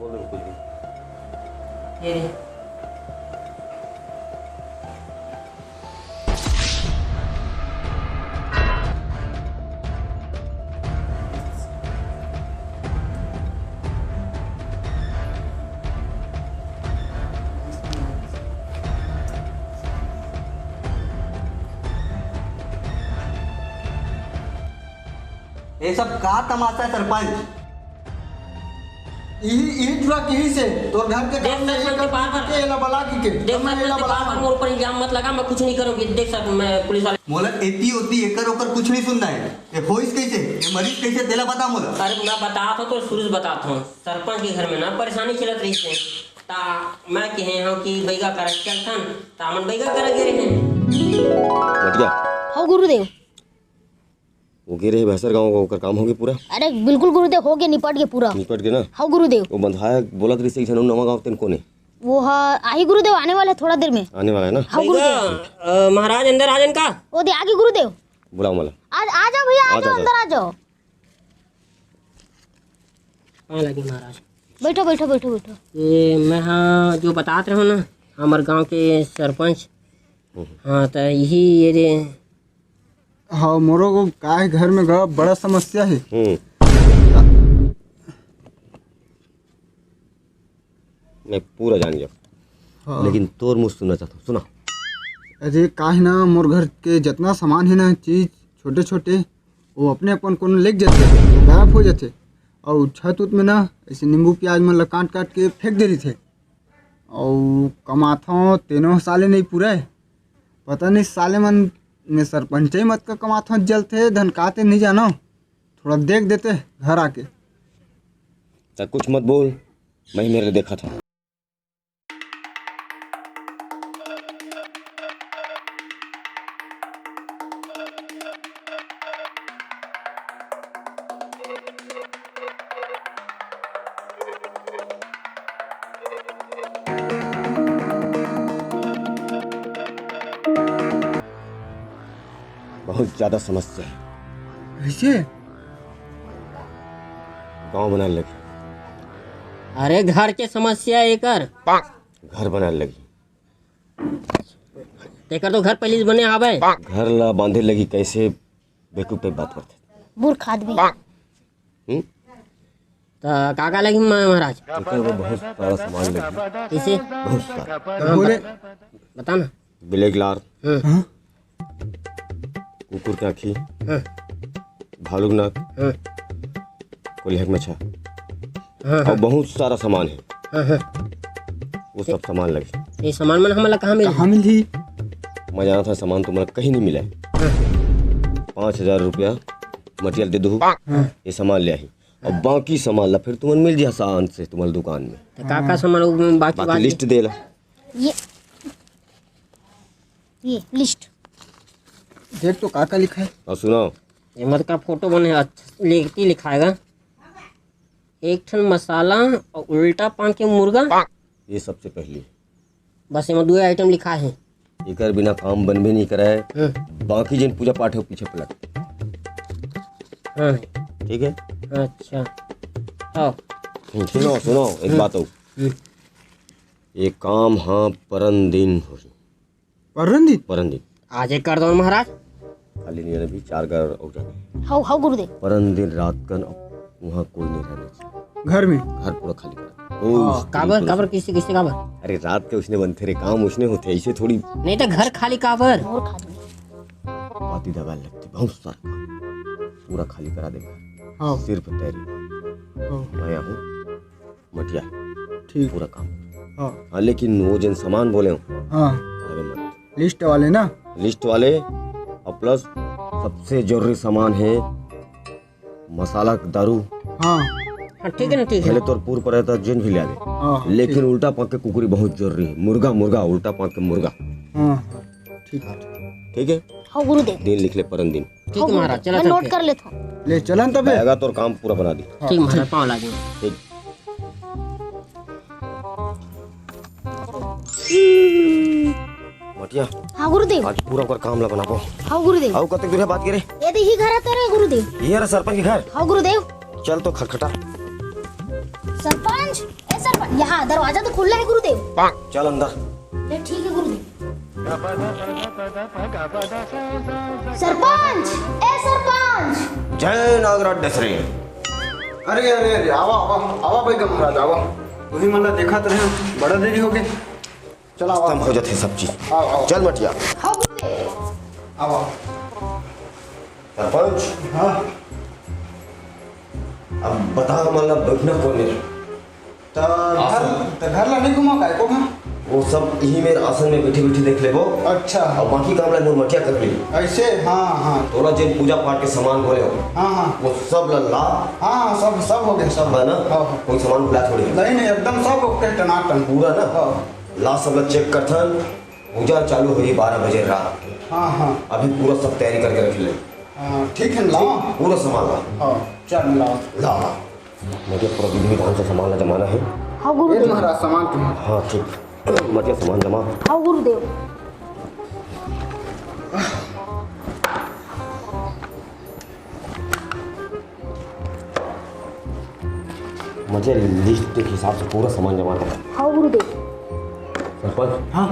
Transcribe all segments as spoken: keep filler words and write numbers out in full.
ये ले। ये सब का तमाशा है सरपंच? इही, इही चुरा किही से तोर घर के देख काम सर, नहीं मैं कर बार-बार के एला बला की के। देख सर, मैं एला बला बार-बार मोर ऊपर इल्जाम मत लगा, मैं कुछ नहीं करूँगी। देख सर, मैं पुलिस वाले मोला एती ओती एकर ओकर कुछ नहीं सुनना है। ये होइस कैसे, ये मरीज कैसे, तेला बता मोला। अरे मैं बतात हँव तो शुरू से बतात हँव, सरपंच के घर में ना परेशानी चलत रहिस हे, ता मैं कहे हँव कि बैगा करा चलथन, ता हमन बैगा करा गे रहे। मटिया। हव गुरुदेव। वो गे रहे भैंसर गाँव का, ओकर काम होगे पूरा? अरे बिल्कुल गुरुदेव, होगे, निपट गे पूरा। निपट गे ना? हव गुरुदेव। वो बंधाया बोलत रहिस एक झन नवा गाँव, तेन कोने? वो ह, आही गुरुदेव, आने वाला है थोड़ा देर में। आने वाला है ना? हव गुरुदेव। भैया, अ, महाराज अंदर आ जान का? वो दे आगे गुरुदेव। बुलाओ मला। आ, आ जाओ भैया, आ आ जाओ, जाओ, आ अंदर आ जाओ। पाँव लागी महाराज। बैठो, बैठो, बैठो, बैठो। ये मैं हाँ जो बतात रहे हँव ना, हमर गाँव के सरपंच। हम्म। हाँ, त यही ये रे। हाँ, मोरो को का हे, घर में गा बड़ा समस्या हे। हम्म। मैं पूरा जान गया। हाँ। लेकिन तोर मुँह सुनना चाहता हूँ, सुना। अरे का हे ना, मोर घर के जितना सामान हे ना, चीज छोटे छोटे, वो अपने अपन कोनो लेग जाथे, वो गायब हो जाथे। अउ छत उत में ना ऐसे नींबू प्याज मन ला काट काट के फेंक दे रहिथे। अउ कमाथों तेनो साले नहीं पूरे। पता नहीं साले मन में सरपंचई मत का कमाथों जलथे धन काते नहीं जानो। थोड़ा देख देते घर आके। त कुछ मत बोल, मैं ही मेरे देखा था। बहुत ज्यादा समस्या है। कैसे? गांव बनाने लगी। अरे घर के समस्या एकर। घर बनाने लगी। तेकर तो घर पहले से बने हावय। घर ला बांधे लगी, कैसे बेवकूफ टाइप बात करथे। मूर्ख आदमी। हम्म? त का का लगही म-, महाराज? एकर बर बहुत सारा सामान लगही। कइसे? बहुत सारा। हाँ, बोले। बत-, बता ना। ब्लैक लार, हाँ। हाँ। कुकुर के आँखी, हाँ। भालू के नाक, हाँ। कोलिया के मछा। हाँ, अउ हाँ। बहुत सारा सामान हे। हाँ, हाँ। वो सब सामान लगही। ये सामान मन हमन ला कहाँ मिलही? कहाँ मिलही? मैं जानत हँव, सामान तुमन ला कहीं नहीं मिले। हाँ। पाँच हजार रुपया मटिया ल दे दुहू, हाँ। ये सामान ले आही। अउ बाकी सामान ला फिर तुमन मिल जिहा शान से तुमन ला दुकान में। त का का सामान अउ बाकी बाकी बात लिस्ट दे ला। ये, ये लिस्ट। देख तो का का लिखा हे। अउ सुनाओ। ये मत का फोटो बने, अच्छा, लिखती लिखाएगा। एक ठन मसाला अउ उल्टा पाँव के मुर्गा। ये सबसे पहली। बस एमा दुए आइटम लिखा हे। एकर बिना काम बनबे नहीं करे। हम्म। बाकी जेन पूजा पाठ हे, पीछे पलट। हाँ। ठीक हे? अच्छा। हाँ। हम्म, सुनो, सुनो, एक हम्म। बात अउ। हम्म। ये काम ह परन दिन होही। परन दिन? परन दिन। आजे कर दो महाराज। खाली नहीं रहना भी, चार घर अउ जाने। हव, हव गुरुदेव। परन दिन रात कन उहाँ कोई नहीं रहना चाहिए। घर में? घर पूरा खाली करा। कोई हाँ। स्त्री काबर, पुरुष काबर, नहीं। कइसे, कइसे काबर? अरे रात के उसने बनथे रे, काम उसने होथे, ऐसे थोड़ी। नहीं त घर खाली काबर? मोर खाली। बाती दबा लगथे, बहुत सारा काम। पूरा खाली करा देगा। हाँ। सिर्फ तैरी। हाँ। मैं हूँ। मटिया। ठीक। पूरा काम। हाँ। हाँ, लेकिन वो जेन सामान बोले हो, हाँ। अरे मत। लिस्ट वाले ना? लिस्ट वाले, और प्लस सबसे जरूरी सामान हे मसाला, दारू। हाँ। हाँ, ठीक हे ना, ठीक हे। भले तोर पूर पर रहता, जेन भी ले आवे। हाँ, लेकिन ठीक। उल्टा पाँव के कुकरी बहुत जरूरी हे। मुर्गा, मुर्गा, उल्टा पाँव के मुर्गा। हाँ, ठीक हे। ठीक हे? हाँ, गुरुदेव। दिन लिख ले, परन दिन। ठीक हे महाराज, चला मैं चलते नोट हैं। कर लेथों। ले, चलन तबे। आएगा तोर काम पूरा बना दी। हाँ, ठीक महाराज, ठीक। पाँव लागे। ठीक। मटिया। हाँ गुरुदेव। आज पूरा ओकर काम ला बनाबो। हाँ गुरुदेव। अउ कतेक दूर हे बात करे? ये दे ही घर हे तोरे गुरुदेव। ये रहा सरपंच के घर। हाँ गुरुदेव। चल तो खटखटा। सरपंच, ए सरपंच, यहाँ दरवाजा तो खुला है गुरुदेव। चल अंदर। ले, ठीक है गुरुदेव। सरपंच, ए सरपंच। जय नागराज दसरे। अरे, अरे, अरे, आवा, आवा, आवा भाई महाराज, आवा। तुही मन ला देखत रहे, बड़ा देरी हो गई। चला, आवा। खत्म हो जाते सब चीज। आओ, आओ। चल मटिया। हाँ गुरुदेव। आवा। सरपंच। हाँ। अब बता, मतलब, बैठना कौन है? त घर, आसन। त घर ला नहीं घुमा काय को, हाँ? वो सब यही मेरे आसन में बैठी बैठी देख लेबो। अच्छा। और बाकी काम ला मोर मटिया कर ली। ऐसे? हाँ, हाँ। तोला जेन पूजा पाठ के सामान बोले हो, हाँ, हाँ। वो सब ला ला। हाँ, हाँ, सब, सब हो गया, सब। है ना? हाँ, हाँ। कोई सामान भुला थोड़ी। नहीं, नहीं, एकदम सब ओके, टनाटन। पूरा ना? हाँ। ला सब ला चेक करथन। पूजा चालू होही बारह बजे रात के। हाँ, हाँ। अभी पूरा सब तैयारी करके रख ले। हाँ, ठीक है, लाओ। पूरा सामान ला। हाँ, चल, लाओ। ला, ला। मटिया पूरा विधि विधान से सामान ला जमाना है। हाँ, गुरुदेव। महाराज, सामान तुम। हाँ, ठीक। मटिया सामान जमा। हाँ, गुरुदेव। मटिया लिस्ट के हिसाब से पूरा सामान जमा कर। हाँ, गुरुदेव। सरपंच। हाँ।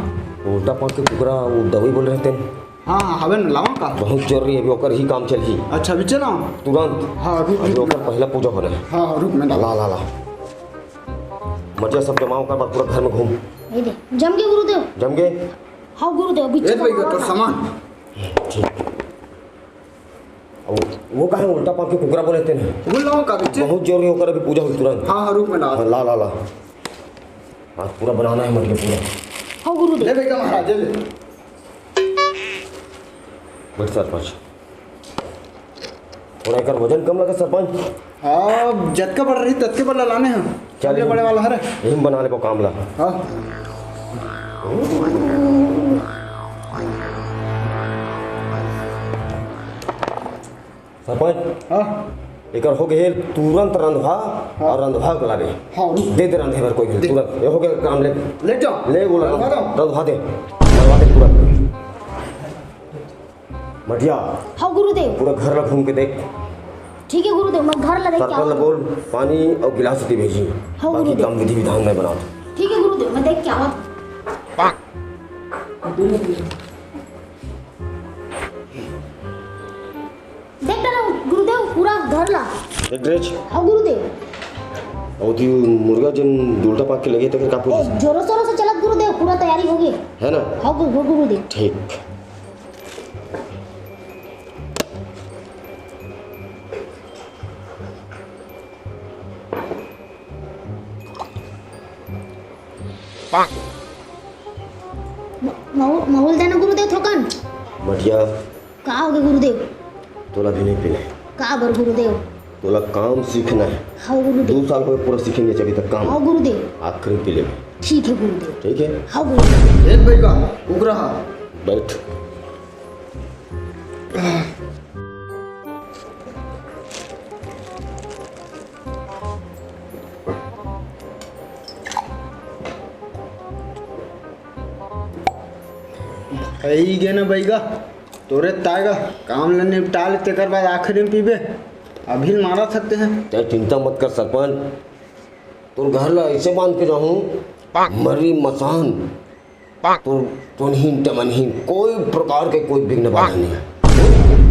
उल्टा पाँख के कुकरा, वो दवाई बोले रहते हैं। हाँ, हाँ, हवे न, लावा का? बहुत जरूरी है, अभी ओकर ही काम चलही। अच्छा, अभी चला? तुरंत। हाँ, रुक, अभी रुक, ओकर रुक। पहला पूजा हो रहा है। हाँ, हाँ, रुक, मैं ला, ला, ला। मटिया सब जमा होकर बाद पूरा घर में घूम। ये दे, जम गए गुरुदेव। जम गए? हाँ गुरुदेव, अभी ए चला भाई, हुआ तो था। सामान। ठीक। अब वो कहाँ है? उल्टा पाँख के कुकरा बोले थे ना। वो लावा का बीच? बहुत जरूरी होकर अभी पूजा हो तुरंत। हाँ, हाँ, रुक, मैं ला। हाँ, ला, ला, ला। आज पूरा बनाना है मटिया पूरा। हाँ गुरुदेव। ले बेटा महाराज, ले। बैठ सरपंच। थोड़ा एकर वजन कम लगा सरपंच। हाँ, जतका बड़ रही ततके बड़ ला लाने हैं। चल, सबले बड़े वाला हरे। यही में बना ले को काम ला। हाँ। सरपंच। हाँ। एकर हो गए तुरंत रंधवा। हाँ। और रंधवा के लागे। हाँ, रुक। दे दे रंधे बर कोई भी दे। तुरंत। ये हो गया काम ले। ले जाओ। ले बोला। रंधवा दो। रंधवा दे। रंधवा दे तुरंत। मटिया। हाँ गुरुदेव। पूरा घर ला घूम के देख। ठीक है गुरुदेव, मैं घर ला देख के सरपंच ला आऊँ। बोल, पानी और गिलास दे भेजी। हाँ बाकी गुरुदेव। काम विधि विधान में बना। ठीक है गुरुदेव, मैं देख के आवा। देख डालो गुरुदेव, पूरा घर ला। देख ड्रेस। हाँ गुरुदेव। और दी मुर्गा जन उल्टा पाँख के लगे तो फिर का ए, पूछे? जोरों शोरों से चलत गुरुदेव, पूरा तैयारी हो गई। है ना? हाँ गु-, गु-, गुरुदेव। ठीक। म-, महू-, महूल देना गुरुदेव थोकन। मटिया। का हो गए गुरुदेव? तोला भी नहीं पीले। का बर गुरुदेव? तोला काम सीखना है। हाँ गुरुदेव। दो साल हो पूरा सीखेंगे जब तक काम। हाँ गुरुदेव। आखिरी पी ले। ठीक है गुरुदेव। ठीक है? हाँ गुरुदेव। एक भाई का उगरा। बैठ। अई गे ना बइगा, तोरे ताय गा, काम ल निपटा ले, तेकर बाद आखिरी में पीबे। अभी ल मारा सकते हैं। तै चिंता मत कर सरपंच, तोर घर ल ऐसे बांध के जाहूं, मरी मसान। तो, तो नहीं, तमन ही, कोई प्रकार के कोई विघ्न बाधा नहीं।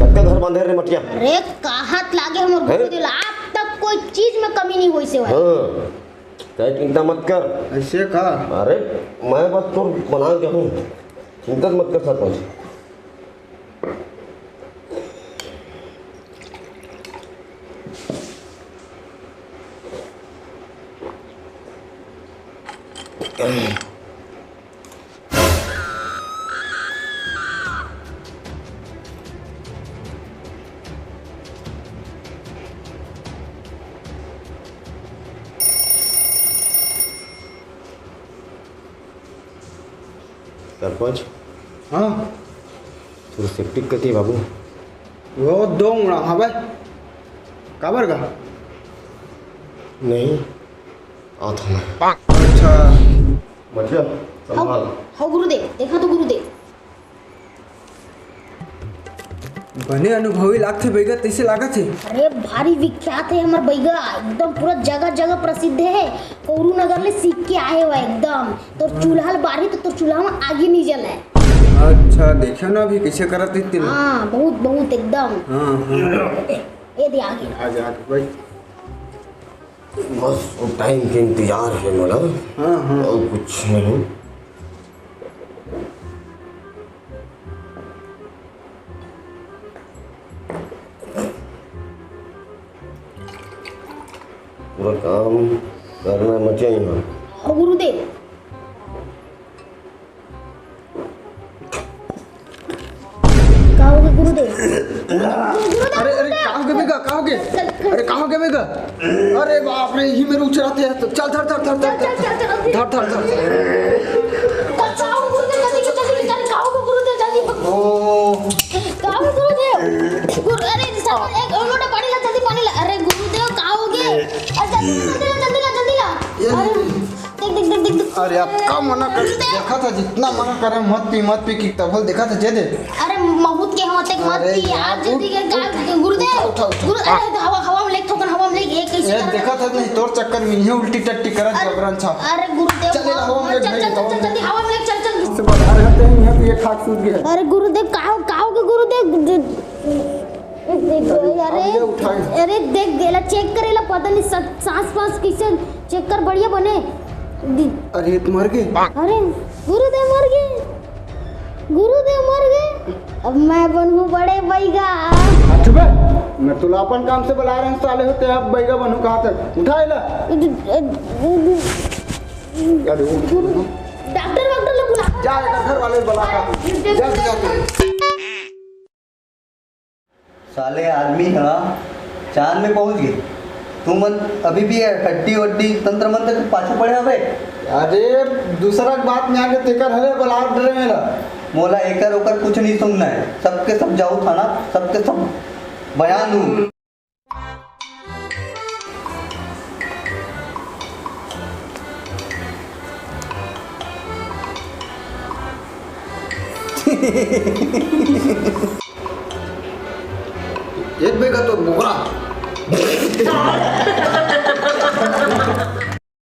कतका घर बांधे रे मटिया? अरे, कहत लागे हमर हैं? गुरुदेव ला, आज तक कोई चीज में कमी नहीं होइस हे। हाँ, तै चिंता मत कर। ऐसे का? अरे, मैं बस तोर बना के हूँ, चिंता मत कर सरपंच। सरपंच। हाँ। तोर सेप्टिक कति बाबू? वो दो उड़ा हवे। काबर गा? नहीं, आत हूँ मैं। अच्छा। मटिया, संभाल। हौ गुरुदेव, देखा तो गुरुदेव। बने अनुभवी लागथे बैगा, तइसे लागत हे। अरे, भारी विख्यात हे हमर बैगा, एकदम पूरा जगह जगह प्रसिद्ध हे। कौरू नगर ले सीख के आए हुआ एकदम। तोर चूल्हा ल बारही तो तोर चूल्हा में आगी नहीं जले। अच्छा, देखियो ना अभी कैसे करत हे तेला। हाँ, बहुत बहुत एकदम। हाँ, हाँ। ये दे आगी। आ जा, आ जा, भाई। बस वो टाइम के इंतजार हे मोला। हाँ, हाँ। और कुछ नहीं। पूरा काम करना मचे ही ना। ओ गुरुदेव। का होगे गुरुदेव? अरे, अरे, का होगे बैगा, का होगे? अरे, का होगे बैगा? अरे बाप रे, इही मेर उछरत हे। चल, धर, धर, धर, धर, धर। धर, धर, धर। का होगे गुरुदेव? जल्दी, जल्दी, जल्दी, का होगे गुरुदेव? जल्दी। ओ। का होगे गुरुदेव? गुरु, अरे, एक लोटा पानी ला, जल्दी पानी ला। अरे गुरुदेव, का होगे? अरे, जल्दी ला, जल्दी ला, जल्दी ला, जल्दी ला। ये अरे, देख, देख, देख, देख, देख। अरे, अब का मना कर, देखा था, जितना मना करे, मत पी, मत पी, कि तभल देखा था, जे दे। अरे, महूत के होते मत अरे पी, यार, यार, जल्दी उठ, कर, उठ, गुरुदेव, उठा, उठा, उठा। गुरु, अरे, हवा, हवा में लेके थोकन, हवा में लेके, एक कैसे ये कर देखा था, नहीं, तोर चक्कर में ये उल्टी टट्टी करत अरे, जबरन छा। अरे, गुरुदेव, चल, ये हवा में चल, लेके चल, चल, हवा में जल्दी, हवा में लेके, चल, चल। से बता रहे थे, यहाँ पे ये खाक सूत गया। अरे, गुरुदेव, का हो, का हो गए, गुरुदेव? अरे, अरे, उठाए। अरे, देख, एला चेक करे ला, पता नहीं स-, सांस वास कैसे चेक कर, बढ़िया बने। दि- अरे, ये तो मर गए। अरे, गुरुदेव मर गए, गुरुदेव मर गए। अब मैं बनहूँ बड़े बैगा। अच्छा बे, मैं तुला अपन काम से बुला रहे हैं, साले होते अब बैगा बनहूँ कहाँ तक? उठा एला। अरे, उठ, उठ, उठ। डॉक्टर वॉक्टर ला बुला। जा, एकर घर वाले बुला का। अरे, जा, जा, जा। साले आदमी ह चांद में पहुंच गे, तुमन अभी भी ये हड्डी वड्डी तंत्र मंत्र के पाछू पड़े हवे। अरे, दूसरा के बात में आके तेकर हले बलावत डरे मेला। मोला एकर ओकर कुछ नहीं सुनना है, सबके सब जाऊ थाना, सबके सब बयान दूं। एक बेगा तो बोकरा।